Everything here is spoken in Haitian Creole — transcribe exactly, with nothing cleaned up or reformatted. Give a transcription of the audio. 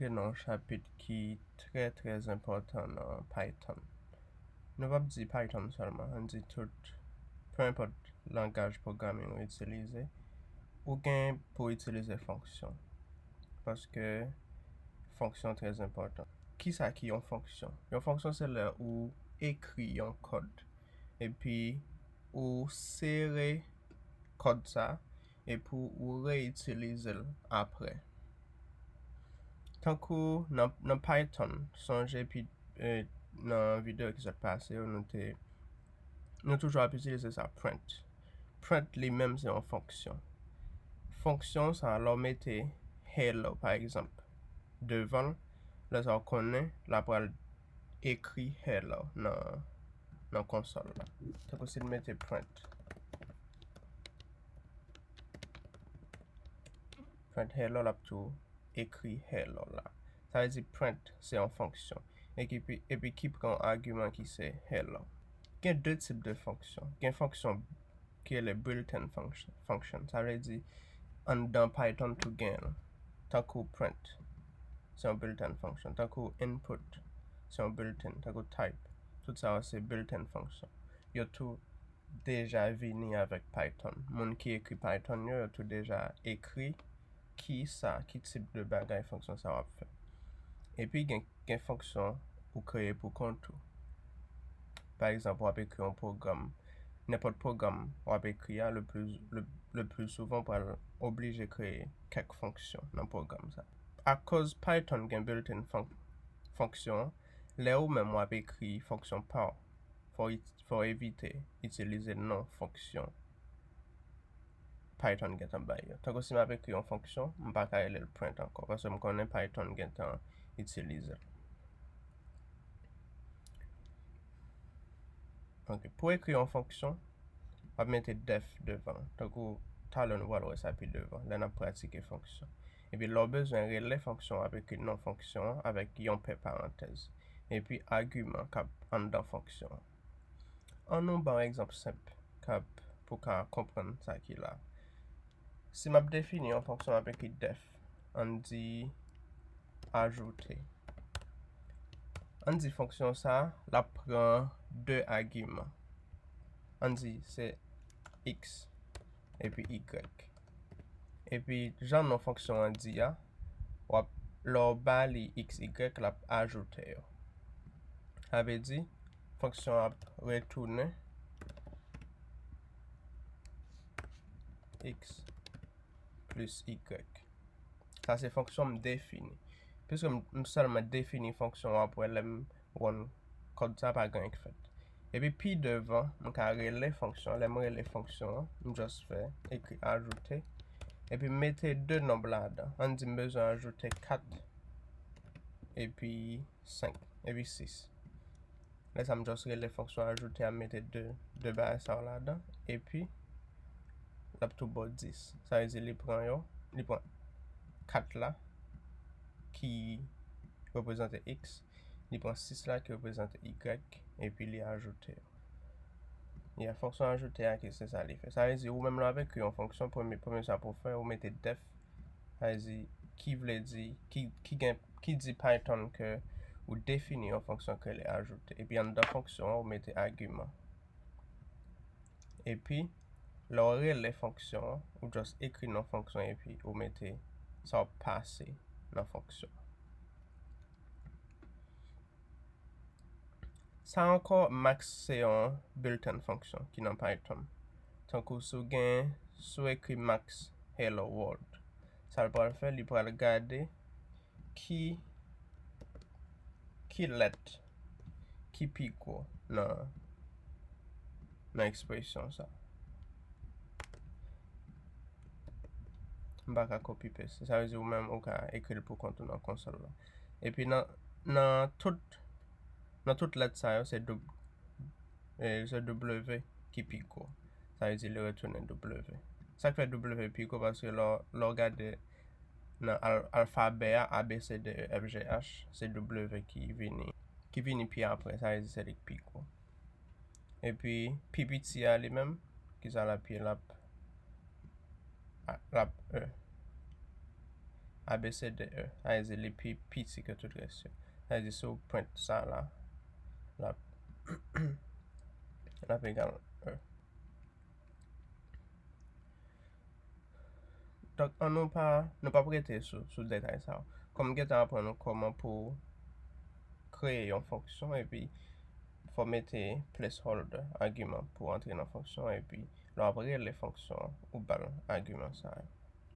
Antre nan yon chapit ki trè, trè enpòtan nan Python. Nou p ap di Python sèlman, ann di tout, pe enpòt langaj programming ou itilize, ou gen pou itilize fonksyon. Paske fonksyon trè enpòtan. Kisa ki yon fonksyon? Yon fonksyon se lè ou ekri yon kòd, epi ou sere kòd sa, epi ou reyitilize l apre. Tankou nan, nan Python, sonje epi, eh, nan videyo ki sot pase yo, nou te, nou toujou ap itilize sa, print. Print li menm se yon fonksyon. Fonksyon sa, lè w mete hello, pa egzanp, devan l, lè sa w konnen l ap pral ekri hello nan, nan konsòl la. Tankou si n mete print. Print hello, l ap tou ekri hello la. Sa vle di print se yon fonksyon. Epi, epi ki pran yon agiman ki se hello. Gen de tip de fonksyon. Gen fonksyon ki rele built-in function, function. Sa vle di anndan Python tou gen l. Tankou print, se yon built-in function. Tankou input, se yon built-in. Tankou type, tout sa yo se built-in function. Yo tou deja vini avèk Python. Moun ki ekri Python yo, yo tou deja ekri ki sa, ki tip de bagay fonksyon sa w ap fè. Epi gen, gen fonksyon ou kreye pou kont ou. Pa egzanp, w ap ekri yon pwogram, nenpòt pwogram w ap ekri a, le pli, le, le pli souvan pral oblije kreye kèk fonksyon nan pwogram sa. Akoz Python gen built-in fonk-, fonksyon, lè ou menm w ap ekri fonksyon pa w, fò w it-, fò w evite itilize non fonksyon Python gentan bay yo. Tankou si m ap ekri yon fonksyon, m pa ka rele l print ankò, paske m konnen Python gentan itilize l. Ok, pou ekri yon fonksyon, w ap mete def devan. Tankou talè nou pral wè sa pi devan, lè n ap pratike fonksyon. Epi lè w bezwen rele fonksyon, w ap ekri non fonksyon an avèk yon pè parantèz. Epi agiman k ap anndan fonksyon an. An nou ba w egzanp senp k ap, pou w ka konprann sa ki la. Si m ap defini yon fonksyon, m ap ekri def, ann di ajoute. Ann di fonksyon sa, l ap pran de agiman. Ann di se x epi y. Epi jan non fonksyon an di a, w ap, lè w ba li x, y, l ap ajoute yo. Sa vle di, fonksyon ap retounen x plis y. Sa se fonksyon m defini. Piske m, m sèlman defini fonksyon an, apre lè m rann kòd sa pa gen anyen k fèt. Epi pi devan, m ka rele fonksyon. Lè m rele fonksyon an, m just fè ekri ajoute. Epi m mete de nonb ladan. Ann di m bezwen ajoute kat epi senk, epi sis. Lè sa m just rele fonksyon ajoute a, m mete de, de bagay sa yo ladan, epi l ap tou ba w dis. Sa vle di li pran yo, li pran kat la ki reprezante x, li pran sis la ki reprezante y, epi li ajoute yo. Yeah, fonksyon ajoute a ki se sa li fè. Sa vle di ou menm lè w ap ekri yon fonksyon, premye, premye sa pou w fè, ou mete def, sa vle di, ki vle di, ki, ki gen, ki di Python ke ou defini yon fonksyon ke li ajoute. Epi anndan fonksyon an, ou mete agiman. Epi, lè w rele fonksyon an, ou just ekri non fonksyon epi ou mete sa w ap pase nan fonksyon an. Sa ankò, max se yon built-in function ki nan Python. Tankou si w gen, si w ekri max hello world, sa l pral fè, li pral gade ki, ki lèt ki pi gwo nan, nan ekspresyon sa. M pa ka copy paste. Sa vle di ou menm ou ka ekri l pou kont ou nan konsòl la. Epi nan, nan tout, nan tout lèt sa yo, se doub-, e, se W ki pi gwo. Sa vle di li retounen W. Sa k fè W pi gwo, paske lè w, lè w gade nan al-, alfabè a, A, B, C, D, E, F, G, H, se W ki vini, ki vini pi apre, sa vle di se li k pi gwo. Epi, pi piti a li menm, kisa l ap ye? L ap, a, l ap E. A B C D E, sa vle di li pi piti ke tout rès yo. Sa vle di si w print sa la, l ap l ap egal E. Donk, an nou pa, nou p ap rete sou, sou detay sa yo. Kòm m gentan aprann nou kòman pou kreye yon fonksyon, epi fò w mete placeholder, agiman, pou antre nan fonksyon, epi lè w ap rele fonksyon an, ou ba l agiman sa yo.